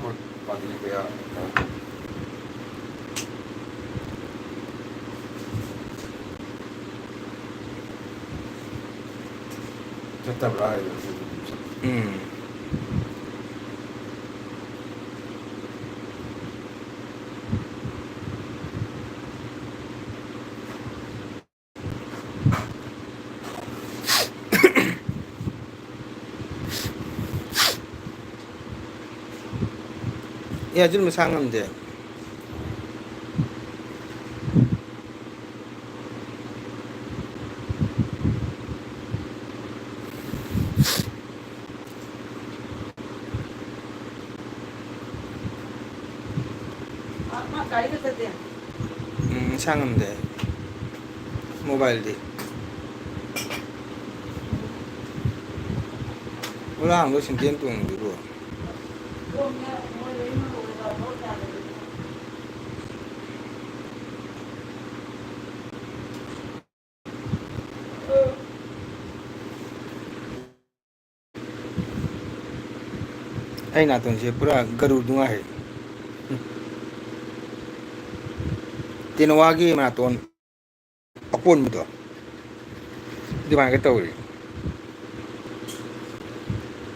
ꯃꯣꯏ ꯄꯥꯟꯖꯤ ꯀꯌꯥ ꯆꯠꯇꯕ꯭ꯔꯥ ꯍꯥꯏꯗꯤ꯫ ꯎꯝ꯫ ꯑꯦ, ꯑꯗꯨ ꯃꯁꯥ ꯉꯝꯗꯦ꯫ ꯎꯝ, ꯏꯁꯥ ꯉꯝꯗꯦ꯫ ꯃꯣꯕꯥꯏꯜꯗꯤ꯫ ꯉꯔꯥꯡꯗꯣ ꯁꯤꯟꯇꯦꯟ ꯇꯣꯡꯕꯗꯨꯕꯨ꯫ ꯑꯩ ꯅꯥꯇꯣꯟꯁꯦ ꯄꯨꯔꯥ ꯒꯔꯨꯗꯨ ꯉꯥꯏꯔꯦ꯫ ꯇꯦꯅꯋꯥꯒꯤ ꯅꯥꯇꯣꯟ ꯑꯀꯣꯟꯕꯗꯣ ꯑꯗꯨꯃꯥꯏꯅꯒ ꯇꯧꯔꯤ꯫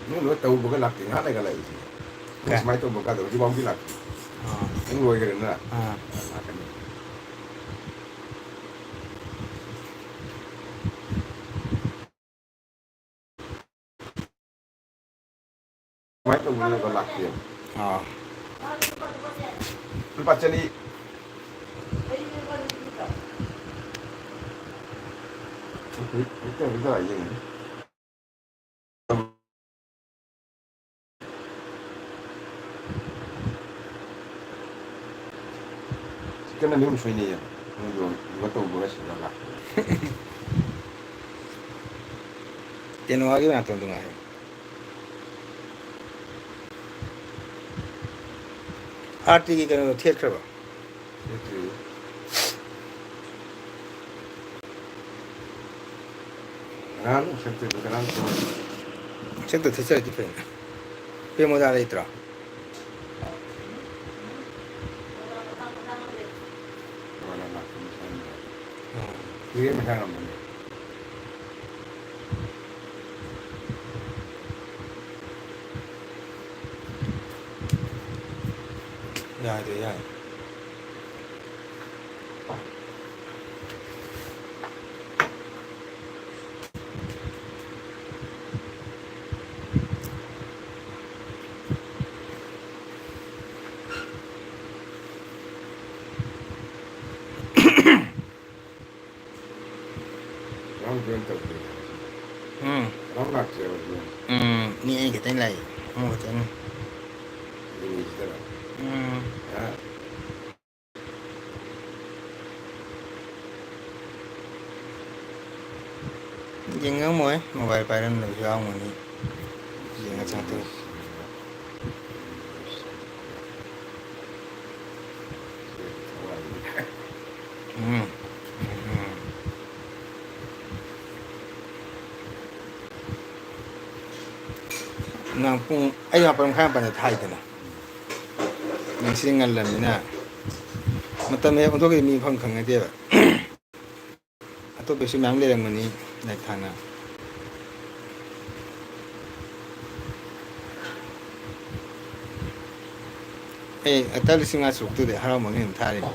ꯅꯪ ꯂꯣꯏ ꯇꯧꯕꯒ ꯂꯥꯛꯇꯦ, ꯉꯥꯏꯍꯥꯛ ꯂꯩꯒ ꯂꯥꯛꯏꯁꯦ꯫ ꯅꯪ ꯀꯩ? ꯁꯨꯃꯥꯏꯅ ꯇꯧꯕ ꯀꯥꯟꯗ ꯍꯧꯖꯤꯛꯐꯥꯎꯗꯤ ꯂꯥꯛꯇꯦ꯫ ꯑꯥ꯫ ꯅꯪ ꯂꯣꯏꯈ꯭ꯔꯦꯅ꯫ ꯑꯥ꯫ ꯂꯥꯛꯀꯅꯤ꯫ ꯀꯃꯥꯏꯅ ꯇꯧꯕꯅꯣ ꯂꯥꯛꯇꯦꯕ꯫ ꯑꯥ꯫ ꯂꯨꯄꯥ ꯆꯅꯤ꯫ ꯍꯦꯛꯇ, ꯍꯦꯛꯇ ꯌꯦꯡꯉꯨ꯫ ꯆꯤꯛꯀꯟ ꯑꯅꯤ ꯑꯍꯨꯝ ꯁꯣꯏꯅꯩꯌꯦꯕ꯫ ꯃꯣꯏꯗꯣ ꯂꯨꯄꯥ ꯇꯧꯕꯒ ꯁꯤꯗ ꯂꯥꯛꯄ꯫ ꯇꯦꯅꯋꯥꯒꯤ ꯅꯥꯇꯣꯟꯗꯣ ꯉꯥꯏꯔꯦ꯫ ꯑꯥꯔꯇꯤꯒꯤ ꯀꯩꯅꯣꯗꯣ ꯊꯦꯠꯈ꯭ꯔꯕ? ꯊꯦꯠꯇ꯭ꯔꯤ꯫ ꯉꯔꯥꯡ ꯁꯦꯝꯗꯣꯛꯄ ꯉꯔꯥꯡ ꯇꯧꯔꯦ꯫ ꯁꯦꯝꯗꯣꯛ ꯊꯦꯠꯆꯔꯗꯤ ꯐꯩꯅꯦ꯫ ꯄꯦ ꯃꯣꯖꯥ ꯂꯩꯇ꯭ꯔꯣ? ꯃꯣꯖꯥ ꯂꯥꯛꯄ ꯃꯁꯥꯅ꯫ ꯎꯝ꯫ ꯇꯨꯔꯦꯟ ꯃꯁꯥ ꯉꯝꯕꯅꯦ꯫ ꯌꯥꯏꯗ, ꯌꯥꯏ꯫ ꯔꯥꯎꯟ ꯖꯣꯏꯟ ꯇꯧꯗꯦ꯫ ꯎꯝ꯫ ꯔꯥꯎꯟ ꯂꯥꯛꯇ꯭ꯔꯦꯕ ꯑꯗꯨꯅ꯫ ꯎꯝ, ꯃꯤ ꯑꯅꯤ ꯈꯛꯇꯪ ꯂꯥꯛꯏ꯫ ꯑꯃ ꯈꯛꯇꯪ꯫ ꯑꯅꯤꯁꯤꯗꯔꯣ? ꯎꯝ꯫ ꯑ꯫ ꯌꯦꯡꯉꯝꯃꯣꯏ, ꯃꯣꯕꯥꯏꯜ ꯄꯥꯏꯔꯝꯗꯕꯁꯨ ꯌꯥꯎꯔꯝꯒꯅꯤ꯫ ꯌꯦꯡꯉ ꯆꯪꯉꯛꯇꯣꯏꯅꯤ꯫ ꯎꯝ꯫ ꯎꯝ꯫ ꯉꯔꯥꯡ ꯄꯨꯡ ꯑꯩ ꯃꯥꯄꯟ ꯃꯈꯥꯏ ꯃꯥꯄꯟꯗ ꯊꯥꯏꯗꯅ꯫ ꯉꯁꯤꯗꯤ ꯉꯜꯂꯕꯅꯤꯅ ꯃꯇꯝ ꯍꯦꯛ ꯑꯣꯟꯊꯣꯛꯈꯤꯕ ꯃꯤ ꯃꯐꯝ ꯈꯪꯅꯗꯦꯕ꯫ ꯑꯇꯣꯞꯄꯁꯨ ꯃꯌꯥꯝ ꯂꯩꯔꯝꯒꯅꯤ ꯂꯥꯏꯔꯤꯛ ꯊꯥꯅ꯫ ꯑꯩ ꯑꯇ ꯂꯤꯁꯤꯡ ꯃꯉꯥ ꯇꯔꯨꯛꯇꯨꯗꯤ ꯍꯔꯥꯎꯃꯟꯒꯤ ꯑꯗꯨꯝ ꯊꯥꯔꯤꯅꯤ꯫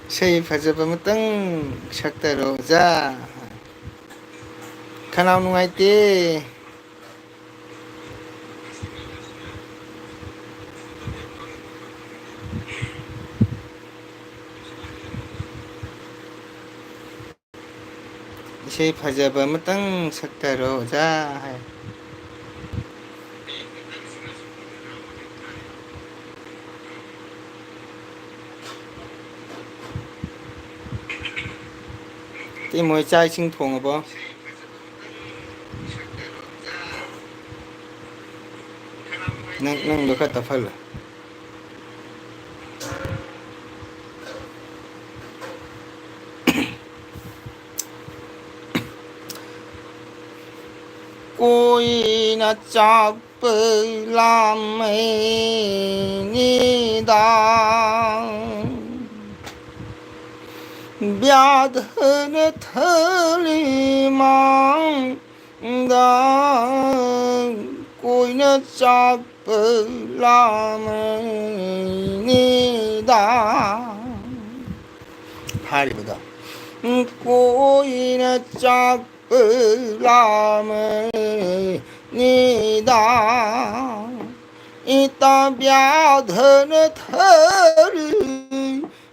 ꯏꯁꯩ ꯐꯖꯕ ꯑꯃꯇꯪ ꯁꯛꯇꯔꯣ ꯑꯣꯖꯥ꯫ ꯈꯅꯥꯎ ꯅꯨꯡꯉꯥꯏꯇꯦ꯫ ꯏꯁꯩ ꯐꯖꯕ ꯑꯃꯇꯪ ꯁꯛꯇꯔꯣ ꯑꯣꯖꯥ ꯍꯥꯏ꯫ ꯏꯇꯩꯃ ꯍꯣꯏ ꯆꯥꯛ ꯏꯁꯤꯡ ꯊꯣꯡꯉꯕꯣ? ꯅꯪ, ꯅꯪꯗꯣ ꯈꯔ ꯇꯞꯍꯜꯂꯣ꯫ ꯀꯣꯏꯅ ꯆꯥꯛꯄ ꯂꯥꯝꯃꯩꯅꯤꯗ꯫ ꯕ꯭ꯌꯥꯙꯅ ꯊꯂꯤ ꯃꯥꯡꯗ ꯀꯣꯏꯅ ꯆꯥꯛꯄ ꯂꯥꯝꯃꯩꯅꯤꯗ꯫ ꯍꯥꯏꯔꯤꯕꯗꯣ꯫ ꯀꯣꯏꯅ ꯆꯥꯛꯄ ꯂꯥꯝꯃꯩꯅꯤꯗ꯫ ꯏꯇꯥ ꯕ꯭ꯌꯥꯙꯅ ꯊꯔꯤ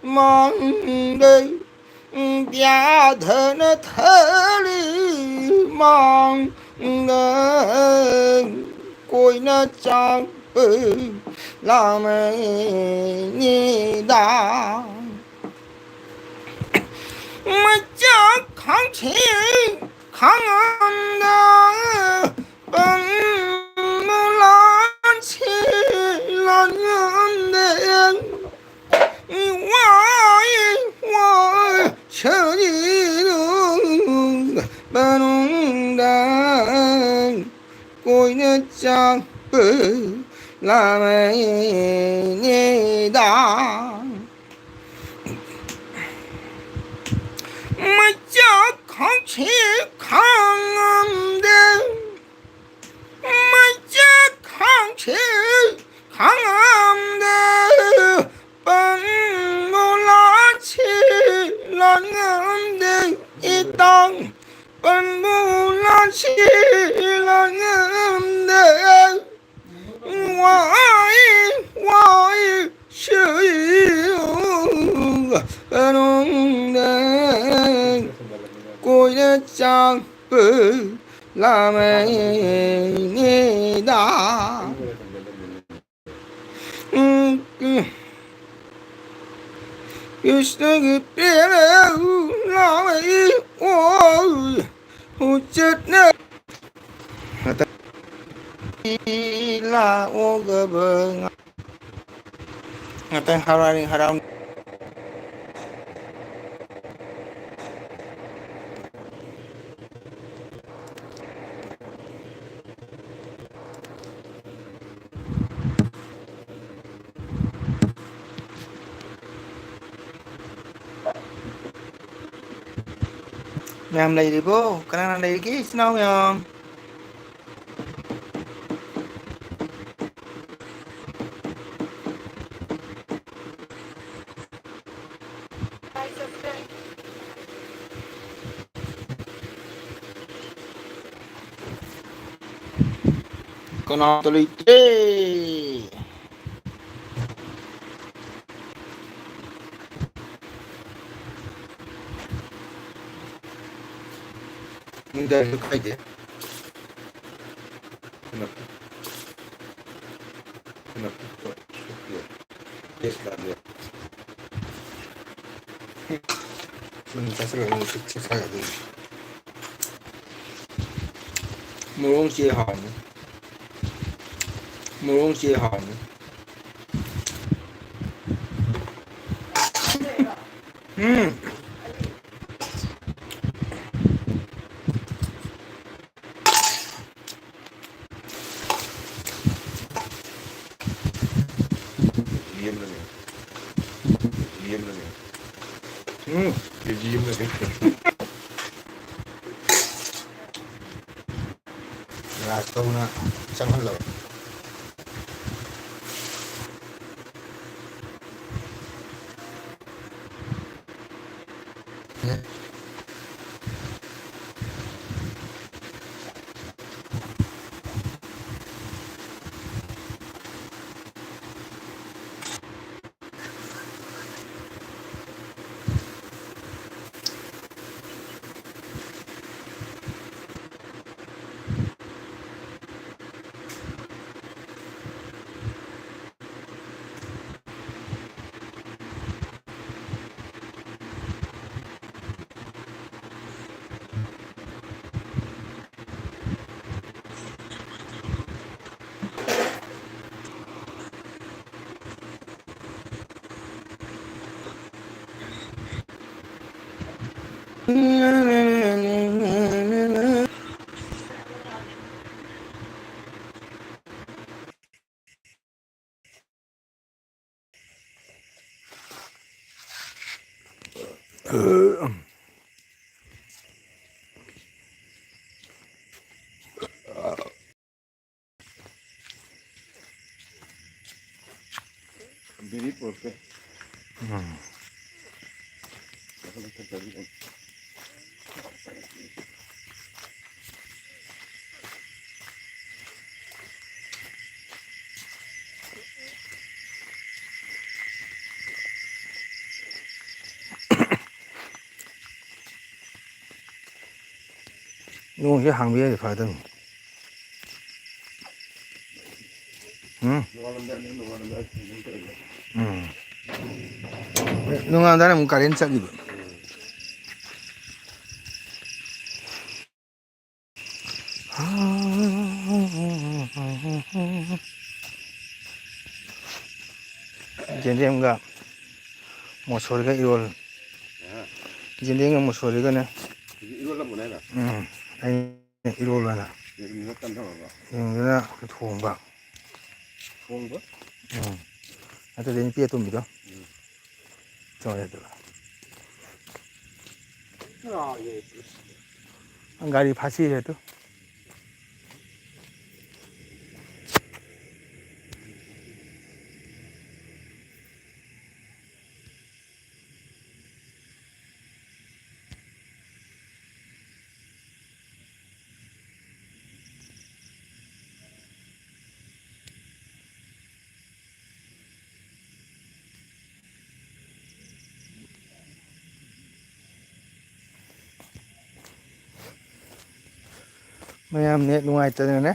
ꯃꯥꯡꯗ ꯕ꯭ꯌꯥꯙꯅ ꯊꯔꯤ ꯃꯥꯡꯗ ꯀꯣꯏꯅ ꯆꯥꯛꯄ ꯂꯥꯃꯩꯅꯤꯗ꯫ ꯃꯆꯥ ꯈꯥꯡꯊꯦꯡ ꯈꯥꯡꯉꯝꯗ ꯄꯪꯕ ꯂꯥꯟꯁꯤ ꯂꯥꯟꯉꯝꯗꯦ꯫ ꯋꯥꯏ ꯋꯥꯏ ꯁꯔꯤꯔꯨ ꯃꯅꯨꯡꯗ ꯀꯣꯏꯅ ꯆꯥꯛꯄ ꯂꯥꯃꯩꯅꯦꯗ꯫ ꯃꯩꯆꯥꯛ ꯈꯥꯡꯁꯤ ꯈꯥꯡꯉꯝꯗꯦ꯫ ꯃꯩꯆꯥꯛ ꯈꯥꯡꯁꯤ ꯈꯥꯡꯉꯝꯗꯦ꯫ ꯄꯟꯕꯨ ꯂꯥꯟꯁꯤ ꯂꯥꯟꯉꯝꯗꯦ꯫ ꯏꯇꯥꯎ ꯄꯟꯕꯨ ꯂꯥꯟꯁꯤ ꯂꯥꯟꯉꯝꯗꯦ꯫ ꯋꯥꯏ ꯋꯥꯏ ꯁꯤꯌꯨ ꯃꯅꯨꯡꯗ ꯀꯣꯏꯅ ꯆꯥꯛꯄ ꯂꯥꯃꯩꯅꯦꯗ꯫ ꯎꯝ, ꯎꯝ꯫ ꯀ꯭ꯔꯤꯁꯅꯒꯤ ꯄ꯭ꯔꯦꯝ ꯂꯥꯃꯩ ꯑꯣ ꯍꯨꯆꯠꯅ ꯂꯥꯛꯑꯣꯒꯕ ꯉꯥ-, ꯉꯥꯛꯇꯪ ꯍꯔꯥꯎ ꯍꯔꯥꯎ꯫ ꯃꯌꯥꯝ ꯂꯩꯔꯤꯕꯣ? ꯀꯅꯥ ꯀꯅꯥ ꯂꯩꯔꯤꯒꯦ, ꯏꯆꯤꯟ ꯏꯅꯥꯎ ꯃꯌꯥꯝ? ꯀꯅꯥꯇ ꯂꯩꯇ꯭ꯔꯦ꯫ ꯅꯨꯡꯗꯥꯡꯁꯨ ꯈꯥꯏꯗꯦ꯫ ꯎꯝ, ꯆꯥꯁꯤꯜꯂꯒ ꯑꯃꯨꯛ ꯆꯥꯛ ꯆꯥ ꯌꯥꯗꯣꯏꯅꯤ꯫ ꯃꯣꯔꯣꯡ ꯆꯦ ꯍꯥꯎꯅꯤ꯫ ꯃꯣꯔꯣꯡ ꯆꯦ ꯍꯥꯎꯅꯤ꯫ ꯎꯝ꯫ ꯎꯝ, ꯀꯦ ꯖꯤ ꯑꯃ ꯍꯦꯛ ꯂꯥꯁꯇꯧꯅ ꯆꯪꯍꯜꯂꯕ꯫ ꯕꯤꯔꯤ ꯄꯨꯔꯛꯀꯦ꯫ ꯎꯝ꯫ ꯅꯣꯡꯁꯦ ꯍꯥꯡꯕꯤꯔꯗꯤ ꯐꯗꯧꯅꯤ꯫ ꯎꯝ? ꯎꯝ꯫ ꯅꯣꯡꯉꯥꯜꯂꯝꯗꯥꯏꯗ ꯑꯃꯨꯛ ꯀꯔꯦꯟ ꯆꯠꯂꯤꯕ꯫ ꯌꯦꯟꯗꯦꯝꯒ ꯃꯣꯁꯣꯔꯤꯒ ꯏꯔꯣꯜ꯫ ꯌꯦꯟꯗꯦꯝꯒ ꯃꯣꯁꯣꯔꯤꯒꯅꯦ꯫ ꯍꯧꯖꯤꯛ ꯏꯔꯣꯜꯂꯝꯕꯅꯦ ꯍꯥꯏꯔꯣ? ꯎꯝ꯫ ꯑꯩ ꯏꯔꯣꯜꯂꯅ꯫ ꯌꯦꯔꯨꯝꯗꯨꯅ ꯀꯟꯊꯧꯔꯕ? ꯌꯦꯔꯨꯝꯗꯨꯅ ꯊꯣꯡꯕ꯫ ꯊꯣꯡꯕ? ꯎꯝ꯫ ꯅꯠꯇ꯭ꯔꯗꯤ ꯅꯨꯄꯤ ꯑꯇꯣꯝꯕꯤꯗꯣ꯫ ꯎꯝ꯫ ꯇꯧꯔꯦ ꯑꯗꯨꯒ꯫ गाड़ी फंसी है तो। ꯃꯌꯥꯝ ꯅꯦꯠ ꯅꯨꯡꯉꯥꯏꯇꯗꯅꯅꯦ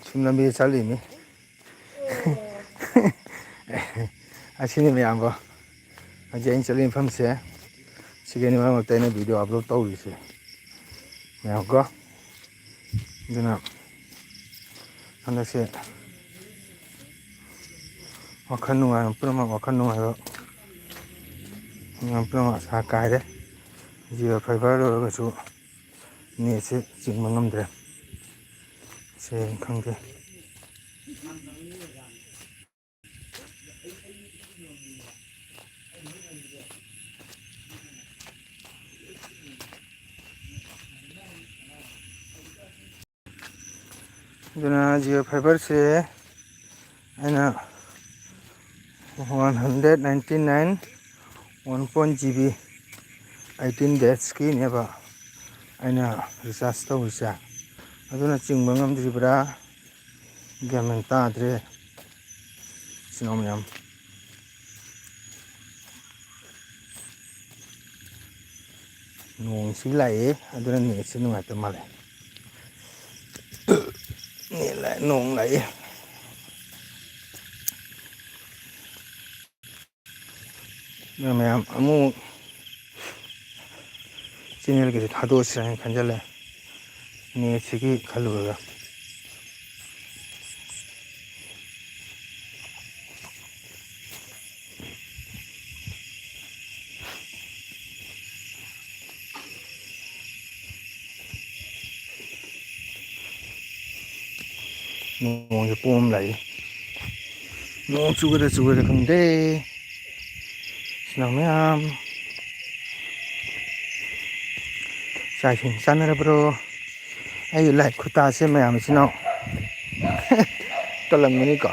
ꯁꯨꯝ ꯂꯝꯕꯤꯗ ꯆꯠꯂꯤꯅꯤ꯫ ꯑꯁꯤꯅꯤ ꯃꯌꯥꯝꯕꯣ, ꯍꯧꯖꯤꯛ ꯑꯩꯅ ꯆꯠꯂꯤ ꯃꯐꯝꯁꯦ꯫ ꯁꯤꯒꯤꯅꯤ ꯃꯔꯛ ꯃꯔꯛꯇ ꯑꯩꯅ ꯚꯤꯗꯤꯑꯣ ꯑꯞꯂꯣꯗ ꯇꯧꯔꯤꯁꯦ ꯃꯌꯥꯝ ꯀꯣ꯫ ꯑꯗꯨꯅ ꯍꯟꯗꯛꯁꯦ ꯋꯥꯈꯜ ꯅꯨꯡꯉꯥꯏꯕ ꯄꯨꯝꯅꯃꯛ, ꯋꯥꯈꯜ ꯅꯨꯡꯉꯥꯏꯕ ꯄꯨꯝꯅꯃꯛ ꯑꯁꯥ ꯀꯥꯏꯔꯦ꯫ ꯖꯤꯑꯣ ꯐꯥꯏꯕꯔ ꯑꯣꯏꯔꯒꯁꯨ ꯅꯦꯠꯁꯦ ꯆꯤꯡꯕ ꯉꯝꯗ꯭ꯔꯦ꯫ ꯁꯦ ꯈꯪꯗꯦ꯫ ꯑꯗꯨꯅ ꯖꯤꯑꯣ ꯐꯥꯏꯕꯔꯁꯦ ꯑꯩꯅ one hundred ninety nine, one point G B, eighteen daysꯀꯤꯅꯦꯕ ꯑꯩꯅ ꯔꯤꯆꯥꯔꯖ ꯇꯧꯔꯤꯁꯦ꯫ ꯑꯗꯨꯅ ꯆꯤꯡꯕ ꯉꯝꯗ꯭ꯔꯤꯕ꯭ꯔꯥ? ꯒ꯭ꯌꯥꯟ ꯃꯦꯟ ꯇꯥꯗ꯭ꯔꯦ ꯏꯆꯤꯟ ꯏꯅꯥꯎ ꯃꯌꯥꯝ꯫ ꯅꯣꯡꯁꯤ ꯂꯥꯛꯑꯦ, ꯑꯗꯨꯅ ꯅꯦꯠꯁꯦ ꯅꯨꯡꯉꯥꯏꯇꯕ ꯃꯥꯜꯂꯦ꯫ ꯅꯦꯠ ꯂꯥꯛꯑꯦ, ꯅꯣꯡ ꯂꯥꯛꯑꯦ꯫ ꯑꯗꯨꯅ ꯃꯌꯥꯝ ꯑꯃꯨꯛ ꯆꯦꯅꯦꯜꯒꯤꯁꯦ ꯊꯥꯗꯣꯛꯑꯁꯤꯔ ꯍꯥꯏꯅ ꯈꯟꯖꯜꯂꯦ, ꯅꯦꯠꯁꯤꯒꯤ ꯈꯜꯂꯨꯔꯒ꯫ ꯅꯣꯡꯁꯦ ꯄꯣꯝ ꯂꯥꯛꯏ꯫ ꯅꯣꯡ ꯆꯨꯒꯗ꯭ꯔꯥ ꯆꯨꯒꯗ꯭ꯔꯥ ꯈꯪꯗꯦ꯫ ꯁꯤꯅ ꯃꯌꯥꯝ ꯆꯥꯛ ꯏꯁꯤꯡ ꯆꯥꯅꯔꯕ꯭ꯔꯣ? ꯑꯩꯒꯤ ꯂꯥꯏ ꯈꯨꯇꯥꯁꯦ ꯃꯌꯥꯝꯁꯤꯅ ꯇꯜꯂꯝꯒꯅꯤꯀꯣ꯫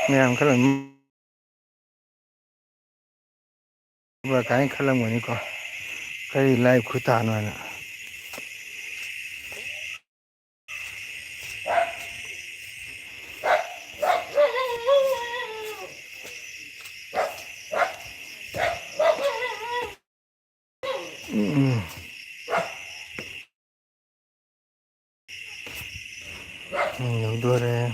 ꯃꯌꯥꯝ ꯈꯔ ꯀꯥꯏꯅ ꯈꯜꯂꯝꯒꯅꯤꯀꯣ, ꯀꯔꯤ ꯂꯥꯏ ꯈꯨꯇꯥꯅꯣ ꯍꯥꯏꯅ꯫ ꯎꯝ, ꯎꯝ꯫ ꯎꯝ, ꯌꯧꯗꯣꯔꯦ꯫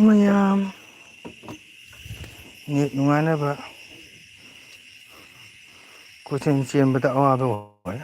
ꯃꯌꯥꯝ ꯅꯦꯠ ꯅꯨꯡꯉꯥꯏꯅꯕ ꯀꯣꯏꯆꯦꯟ ꯆꯦꯟꯕꯗ ꯑꯋꯥꯕ ꯑꯣꯏ꯫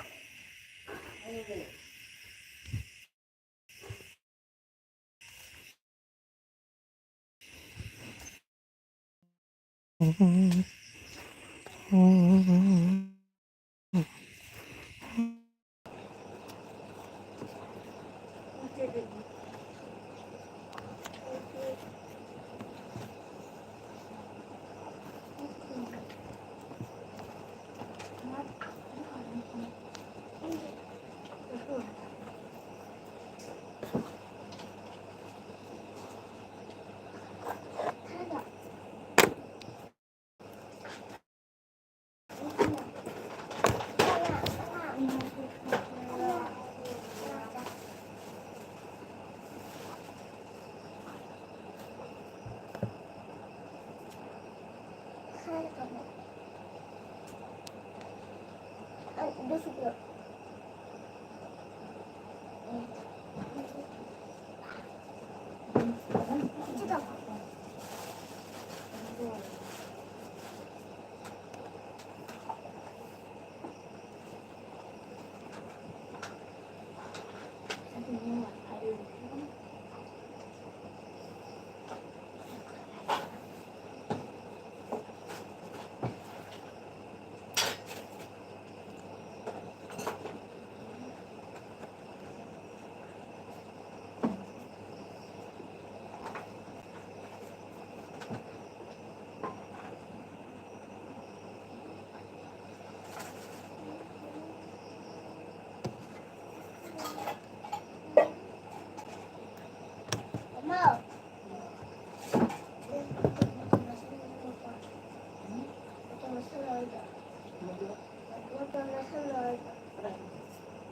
ꯃꯇꯣꯟ ꯂꯧꯁꯜꯂꯣ ꯍꯥꯏꯕ꯫ ꯀꯗꯥꯏꯗ?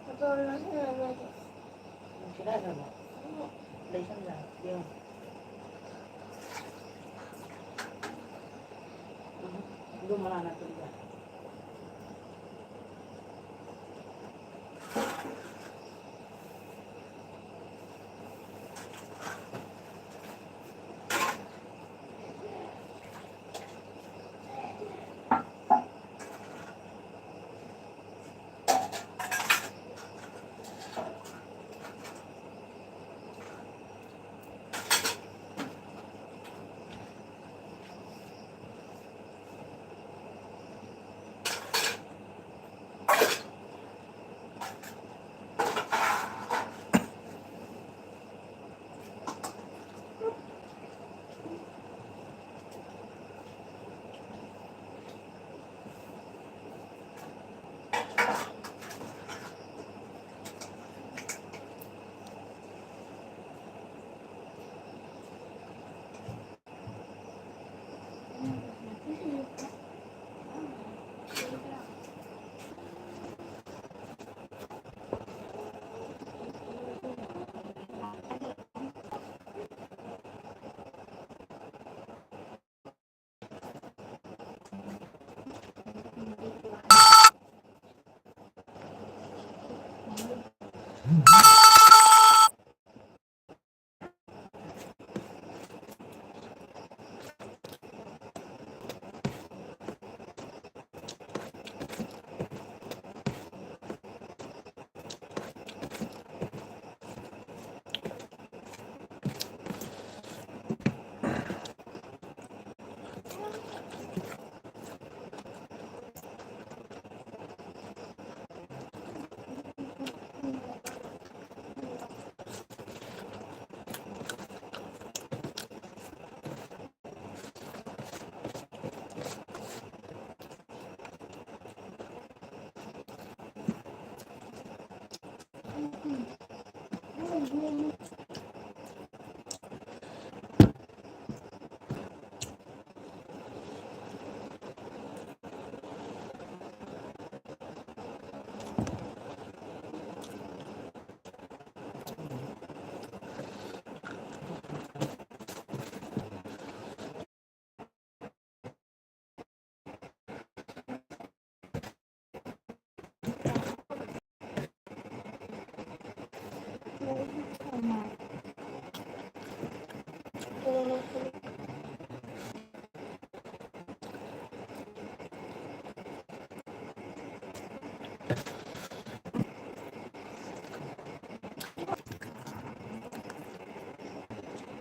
ꯃꯇꯣꯟ ꯂꯧꯁꯜꯂꯣ ꯍꯥꯏꯕ꯫ ꯅꯨꯡꯁꯤꯠ ꯍꯥꯏꯗ꯭ꯔꯕꯣ? ꯎꯝ꯫ ꯂꯩꯁꯜꯂꯣ ꯍꯥꯏꯕ꯫ ꯌꯦꯡꯉꯣ꯫ ꯎꯝ꯫ ꯑꯗꯨ ꯃꯅꯥ ꯅꯠꯇꯕꯤꯗ꯫ ꯎꯝ꯫